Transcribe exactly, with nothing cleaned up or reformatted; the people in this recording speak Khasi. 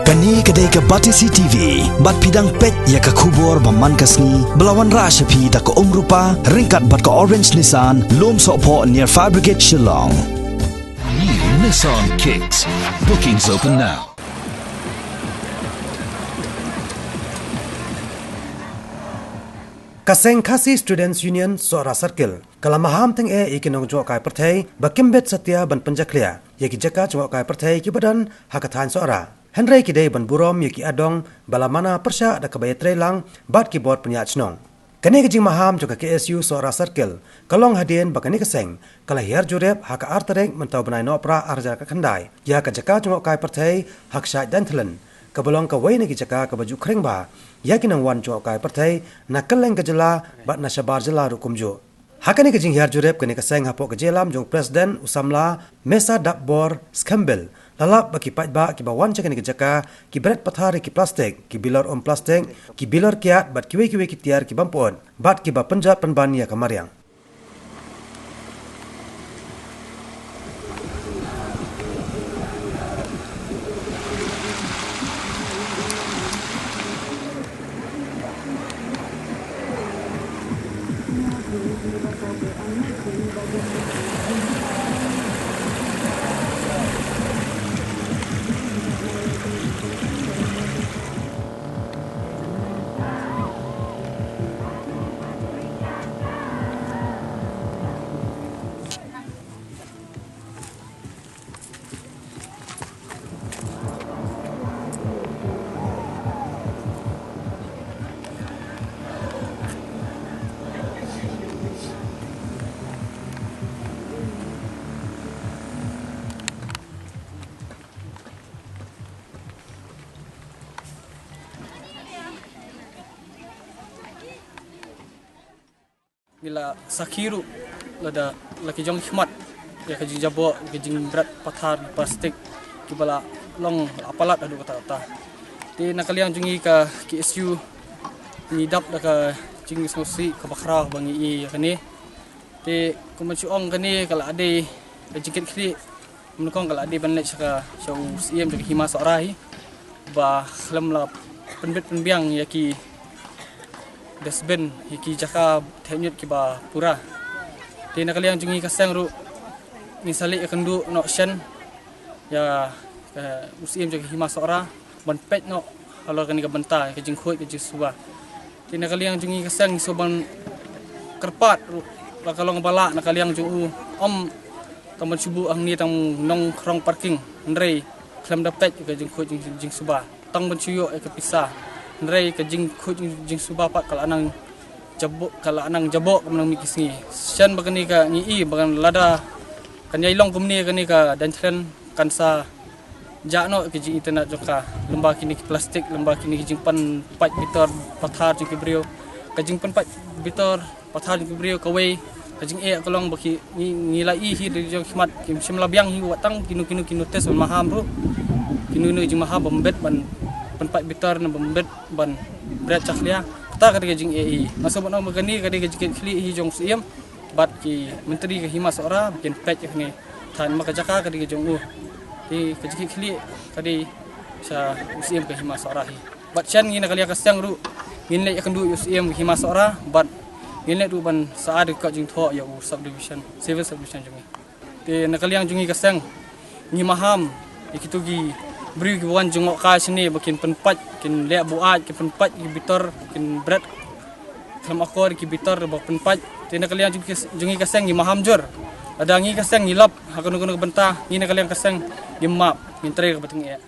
Kane ka dei ka Batesi T V, bad phi dang peit ïa ka khubor ba man ka sngi, ba la wanrah sha phi da ka Umrupa, ryngkat bad ka Orange Nissan, Lumsohphoh near Fire Brigade Shillong. New Nissan Kicks. Bookings open now. Ka seng Khasi Students Union Sohra Circle ka la maham tyngeh ïa ki nongjngohkai pyrthei ba kim bit satia ban pynjakhlia ïa ki jaka jngohkai pyrthei kiba don ha ka thaiñ Sohra. Hynrei ki dei ban burom ïa ki adong ba la mana pyrshah da kaba ïatreilang bad ki bor pynïaid shnong. Kane ka jingmaham jong ka K S U Sohra Circle ka long hadien ba kane ka seng ka la hiar jurip ha ka ar tarik mynta u bnai Nohprah ar hajar khyndai ïa ka jaka jngohkai pyrthei ha ka shaid Dainthlyn, kaba long kawei na ki jaka kaba ju khring bha ïa ki nongwan jngohkai pyrthei na kylleng ka jylla bad na shabar jylla ruh kumjuh. Ha kane ka jinghiar jurip kane ka seng hapoh ka jingïalam jong u President u samla Mesa Dapbor Skembil, la lap ba ki paidbah kiba wan sha kane ka jaka ki bret pathar ïa ki plastik, ki bilor um plastik, ki bilor kiad bad kiwei kiwei ki tiar ki bym pyut bad kiba pynjot pynban ïa ka mariang. Ngi la sakhi ruh lada la ki jong khmat ïa ka jingjaboh, ïa ka jingbret pathar plastik kiba la long la palat haduh katta katta. Te na ka liang jong ngi ka K S U ngi dap da ka jingsngewsih kaba khraw ba ngi i ïa kane. Te kumba shu ong kane ka la dei ka jingkit khlieh. Mynnyngkong ka la dei ban leit sha ka, sha u Syiem jong ka Hima Sohra hi ba khlem la pynbit pynbiang ïa ki dustbin, ïa ki jaka theh ñiut kiba pura. Te na ka liang jong ngi ka seng ruh ngi sa leit ïakynduh noh shen ïa ka, u Syiem jong ka Hima Sohra ban peit noh halor kane ka bynta ka jingkhuid ka jingsuba. Te na ka liang jong ngi ka seng ngi sngewbha ban kyrpad ruh la ka long ba lah na ka liang jong u, ym tang ban shu buh hangne tang nongkhrong parking, hynrei khlem da peit ka jingkhuid jing, jingsuba, tang ban shu ïoh ïa ka pisa, hynrei ka jingkhuid jing, jingsuba pat ka la nang jaboh, ka la nang jaboh ka nang mih ki sngi. Shen ba kane ka ngi i ba kan lada kan ïai long kumne kane ka Dainthlyn kan sa jah noh ki jingitynnad jong ka, lyngba kine ki plastik, lyngba kine ki jingpynpait bitor pathar jong ki briew. Ka jingpynpait bitor pathar jong ki briew kawei ka jingeh ka long ba ki, ngi, ngi la i hi da jong khmat, kim shym la biang hi wat tang kino kino ki notice ban maham ruh, kino kino jingmaham ban bit ban pynpait bitor ne ban bit ban bret jakhlia. Kata ka dei ka jingeh hi. Nga sngewbha ban ong ba kane ka dei ka jingkit khlieh hi jong u Syiem bad ki myntri ka Hima Sohra ba kin peit ïa kane. Than ma ka jaka ka dei ka jong u. Te ka jingkit khlieh ka dei sha u Syiem ka Hima Sohra hi. Bad shen ngi na ka liang ka seng ruh ngin leit ïakynduh ïa u Syiem ka Hima Sohra bad ngin leit ruh ban sa ai da ka kot jingthoh ïa u subdivision, civil subdivision jong ngi. Te na ka liang jong ngi ka seng ngi maham ïa kito ki briew kiba wan jngohkai shane ba kin pynpait, kin leh buaid, kin pynpait ki bitor, kin bret khlem akor ki bitor ba pynpait. Te na ka liang jong ngi ka seng ngi maham jur. Lada ngi ka seng ngi lap ha kano kano ka bynta, ngi na ka liang ka seng ngim map, ngin trei kaba tyngeh.